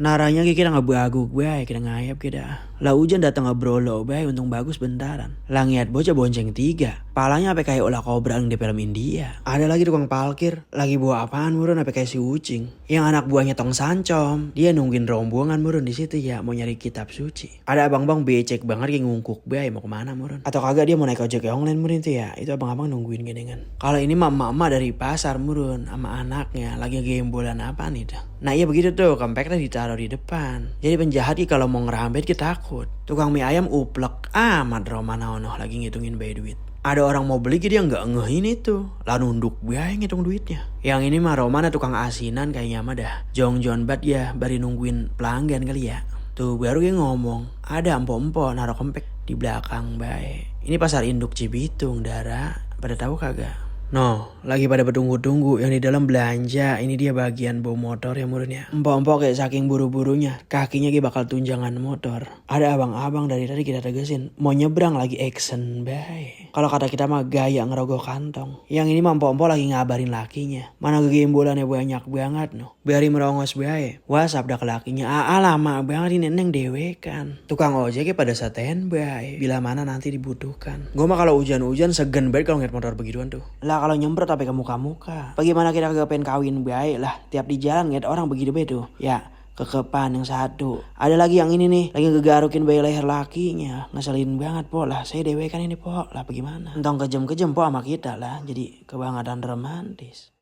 Naranya kita ngebaguk bae, kita ngayap kita. Lah hujan datang ngebrolo bae, untung bagus bentaran. Langiat bocah bonceng 3. Palanya apa kayak ulah kobra di film India. Ada lagi tukang parkir, lagi bawa apaan murun apa kayak si Ucing. Yang anak buahnya tong sancom, dia nungguin rombongan murun di situ ya, mau nyari kitab suci. Ada abang-abang becek banget kayak ngungkuk bae mau kemana murun. Atau kagak dia mau naik ojek online murun itu ya, itu abang-abang nungguin genengan. Kalau ini mama dari pasar murun sama anaknya lagi gembolan apa nih dah. Nah iya begitu tuh, kempeknya ditaruh di depan. Jadi penjahat kalau mau ngerambet kita takut. Tukang mie ayam uplek amat Romana ono lagi ngitungin bayi duit. Ada orang mau beli dia nggak ngehin itu. Lah nunduk biaya ngitung duitnya. Yang ini mah Romana tukang asinan kayaknya mah dah. Jong bat ya bari nungguin pelanggan kali ya. Tuh baru dia ngomong. Ada empo-empo naruh kempek di belakang bae. Ini pasar induk Cibitung Dara. Pada tahu kagak? No, lagi pada bertunggu-tunggu yang di dalam belanja. Ini dia bagian bawa motor ya murnya. Empok-empok kayak saking buru-burunya, kakinya dia bakal tunjangan motor. Ada abang-abang dari tadi kita tegesin, mau nyebrang lagi action bae. Kalau kata kita mah gaya ngerogoh kantong. Yang ini mah empok-empok lagi ngabarin lakinya. Mana gembolannya banyak banget no. Biari merongos bae. WhatsApp dah ke lakinya. Lama banget ini neng dewekan. Tukang ojeknya pada standby. Bila mana nanti dibutuhkan. Gue mah kalau hujan-hujan segen banget kalau ngeliat motor begituan tuh. Lah kalau nyemprot sampai ke muka-muka. Bagaimana kita kagak pengen kawin baik lah. Tiap di jalan ngeliat orang begitu tuh. Ya kekepan yang satu. Ada lagi yang ini nih. Lagi ngegarukin bayi leher lakinya. Ngeselin banget po lah. Saya dewekan ini po lah bagaimana. Entong kejam-kejam po sama kita lah. Jadi kebangetan romantis.